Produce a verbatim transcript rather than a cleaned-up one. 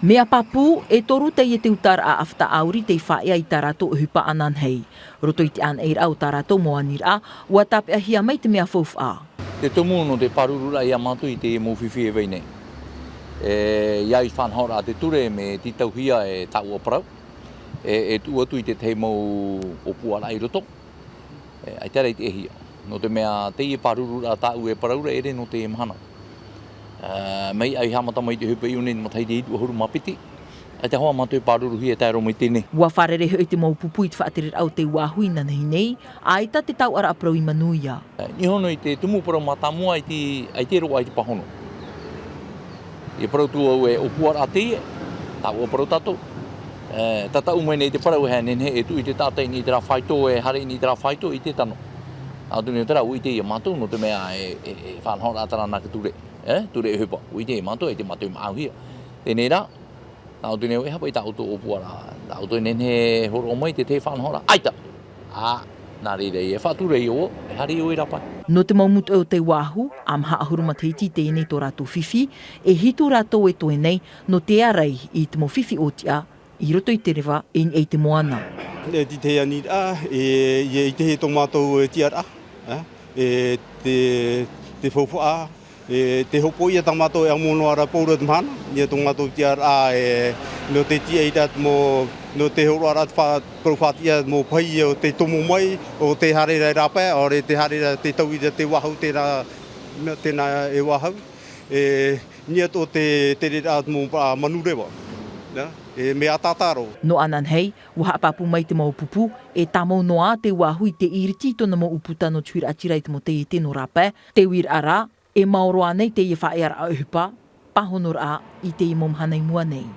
Mea pāpū, e toru teie te utaraʻa ʻāfata ʻāuri tei faʻaea i tā rātou ʻohipa ananahi. Roto i te ʻānaʻiraʻa o tā rātou mau aniraʻa, ua tāpeʻahia mai te mea faufaʻa. Te tumu nō te pārururaʻa iā mātou i te mau fifi e vai nei. E, ʻia faʻanahoraʻa te ture mea tītauhia e tāʻua parau. E, e tuʻu atu i te tahi mau ʻōpuaraʻa i roto. E, ʻaita rā i te ʻēhia. Nō te mea, teie pārururaʻa tāʻu e parau ra ʻere nō te mahana. E, mai ʻai haʻamata mai te ʻohipa i ʻō nei i te matahiti e hitu ʻahuru mā piti. ʻAita hoʻi mātou e pāruruhia e tae roa mai teie nei. Ua fārerei hoʻi te mau pupu i te faʻatereraʻa o te uāhu inanahi nei, ʻaita te taoʻaraʻa parau i manuia. E, niʻa hono i te tumu parau mātāmua i te, ʻaita e roaʻa i te pāhono. E parau atu au e ʻōpuaraʻa teie, tāʻua parau tātou. E, tataʻu mai nei te parau e nehenehe e tuʻu i te taʻata i niʻa i terā faito, e haere i niʻa i terā faito i te tano. Nā ʻō atu nei terā, ʻua ʻite ia mātou, nō te mea e, e, e faʻanahoraʻa terā nā te ture. E, ture ʻohipa, ʻua ʻite ia mātou, e te mātou i maʻauhia. Teie rā, nā ʻō atu nei e haʻapaʻo i tā ʻoutou ʻōpuaraʻa, tā ʻoutou e nehenehe e hōroʻa mai te tahi faʻanahoraʻa, ʻaita. Ā, nā reira e faʻatura ʻoe, e haere ʻoe i rāpae. Nō te mau mūtoʻi o te uāhu, ʻa maha ʻahuru matahiti i teie nei tō rātou fifi, e hitu rātou e toe nei, nō te ārai i te mau fifi ʻōtiʻa, i roto i te reva, i niʻa i te moana. E tītauhia nei rā, e, e, i te hē tō mātou e tiʻaraʻa, e, e te, te faufaʻa, e, te hopoiʻa tā mātou e amo noa ra pauroa te mahana, niʻa tō mātou tiʻaraʻa, e, nō te tiʻa i te mau, nō te hōroʻaraʻa te fa-, parau faʻatiʻa mau pahi o te tomo mai, o te haere ra i rāpae, ʻaore te haere ra te tau i te uāhu, terā, mea tēnā e uāhu. E, niʻa tō te tereraʻa mau pa-, manureva. Nā, e mea tātaro. Nō ananahi, ua haʻapāpū mai te mau pupu, e tāmau noa te uāhu i te iriti i tōna mau ʻūputa nō te huiraʻatira i te mau taiete nō rāpae, te uiraʻa rā, e maoro ānei teie faʻaearaʻa ʻohipa, pāhonoraʻa i teie mau mahana i mua nei.